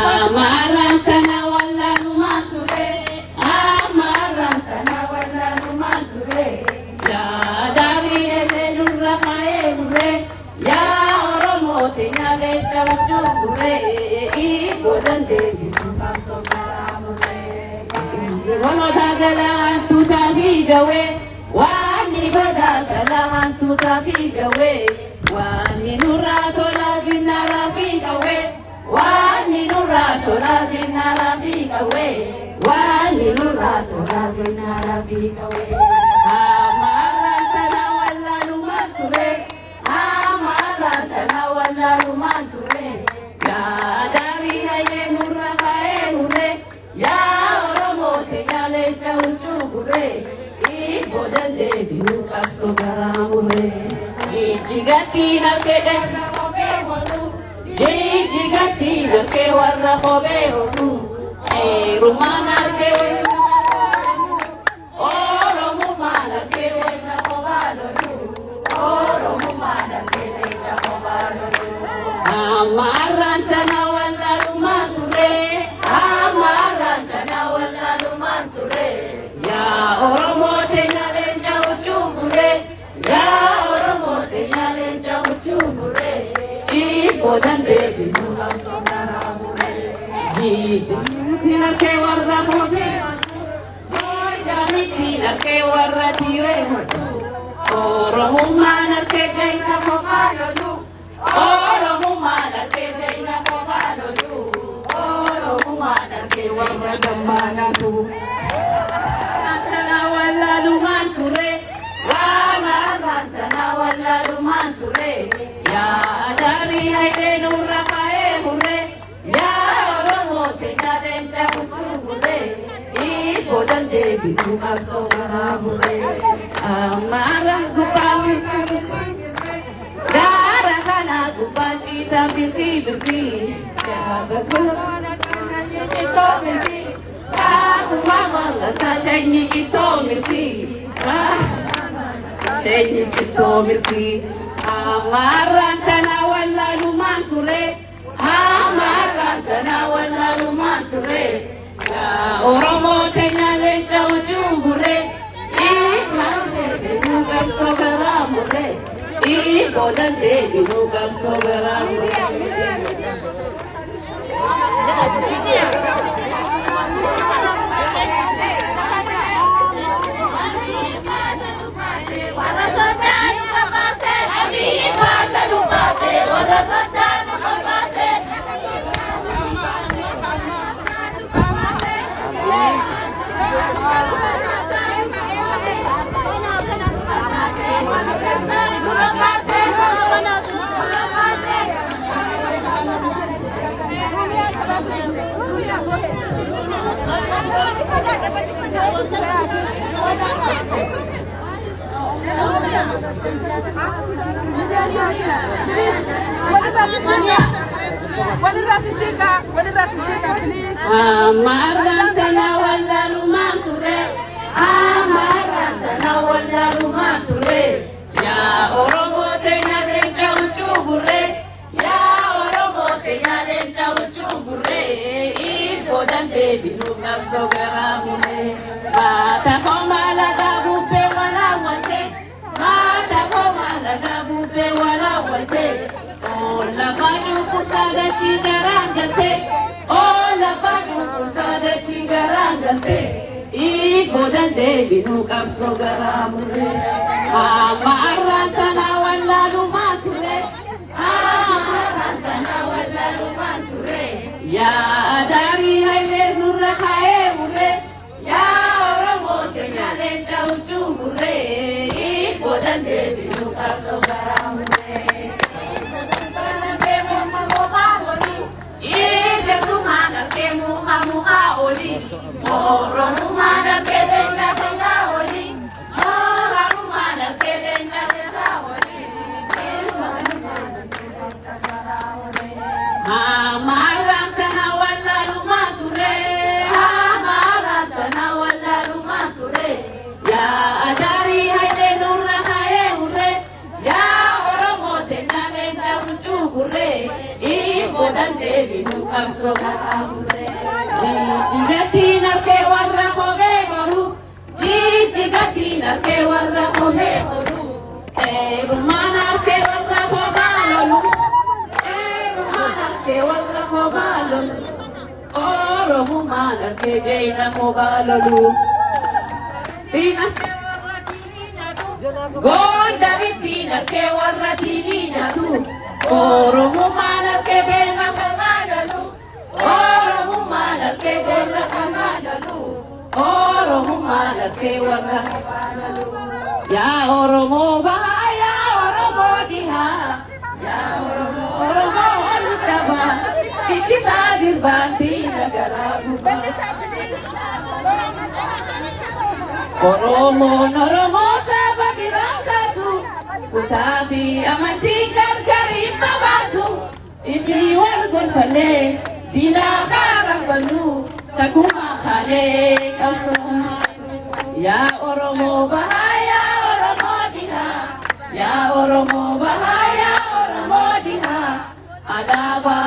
Amarantana wallaalumaa ture. Amarantana wallaalumaa ture. Yaa daarii elee nurra kaa'ee muree. Yaa Oromoo teenya leenca huccuu gurree. Boodan deebitu qabsoo karaa muree. Olotaa galaa hantuutaa fi jawwee. Waan ni badaa galaa hantuutaa fi jawwee. Waan ni nurraa tolaa zinnaaraa fi qawwee. Waan ni nurraa tolaa zinnaaraa fi qawwee. Waan ni nurraa tolaa zinnaaraa fi qawwee. Amarantana wallaalumaa ture. Amarantana wallaalumaa ture. Yaa daarii hayyee nurra kaa'ee muree. Yaa Oromoo teenya leenca huccuu gurree. Boodan deebi'uu qabsoo garaa muree. Jijjigatti harkee dheeraa kophee hodhu. Jijjigatti harkee warra kophee hodhu. Heerumaan harkee warra Oromummaan harkee leenca kophaa lolu. Oromummaan harkee leenca kophaa lolu. Amarantana wallaalumaa ture. Amarantana wallaalumaa ture. Yaa Oromoo teenya leenca huccuu gurree. Yaa Oromoo teenya leenca huccuu gurree. Boodan deebi'uu qabsoo garaa muree. Jijjiirti harkee warra kophee Jaamitti harkee warra tiiree hodhu. Oromummaan harkee jaina kophaa lolu. Oromummaan harkee jaina kophaa lolu. Oromummaan harkee warra gammaanatu. Tana wallaalumaan ture. Waan tana wallaalumaan ture. Yaa daarii hayilee nurra kaa'ee murree. Yaa Oromoo teenya leenca huccuu gurree. Boodan deebi'uu qabsoo garaa murree. Amaara gubbaa gaara kana gubbaa ciitaa birrii birrii. Kaakuma mallataa shanyii cittoo mirtii. Shanyii cittoo mirtii. Amarraan tana wallaalumaan ture. Amarraan tana wallaalumaan ture. Yaa Oromoo teenya leenca huccuu gurree. Deebi'uu qabsoo garaa murree. Boodan deebi'uu qabsoo garaa murree. Warra sodaanu kabaase, Abiyyi baasa nu baase, warra sodaanu kabaase. Nurra baase, nurra baase. Walirraa sissiiqa, walirraa sissiiqa, please. Amarraan tana wallaalumaan ture. Amarraan tana wallaalumaan ture. Yaa Oromoo teenya leenca huccuu gurree. Yaa Oromoo teenya leenca huccuu gurree. Boodan deebi'uu qabsoo garaa murree. Maata koo lagaa bubbee walaawwate. Maata koo lagaa bubbee walaawwate. Lafa cunqursaa dachii garaan galtee. Oh, lafa cunqursaa dachii garaan galtee. Boodan deebi'uu qabsoo garaa murree. Amarraan tana wallaalumaa ture. Amarraan tana wallaalumaa ture. Yaa daarii hayilee nurra kaa'ee murree. Yaa Oromoo teenya leenca huccuu gurree. Boodan deebi'uu qabsoo garaa murree. Ija sumaan harkee muka muka oli. Oromummaan harkee leenca leenca oli. Oromummaan harkee leenca leenca oli. Amarraan tana wallaalumaa ture. Amarraan tana wallaalumaa ture. Yaa daarii hayilee nurra kaa'ee murree. Yaa Oromoo teenya leenca huccuu gurree. Boodan deebinu qabsoo karaa murree. Jijjigatiin harkee warra kophee goru. Jijjigatiin harkee warra kophee goru. Qeerummaan harkee warra kophaa lolu. Qeerummaan harkee warra kophaa lolu. Oromummaan harkee jeena kophaa lolu. Diina. Gondarittiin harkee warra diinii nyaatu. Oromummaan harkee beelma kophaa lolu. Oromummaan harkee beelma kophaa lolu. Oromummaan harkee warra kophaa lolu. Yaa Oromoo bahaa yaa Oromoo dhihaa. Yaa Oromoo Oromoo ol qabaa. Ichisaa dirbaan diina garaa gubbaa. Oromoon Oromoo saba biraan taatu kutaa fi amantii gargar hin babaatu. Ifi wal gonfannee diinaa haaraan bannu takkumaa kaalee qabsoo. Yaa Oromoo bahaa yaa Oromoo dhihaa yaa Oromoo bahaa yaa Oromoo dhihaa alaabaa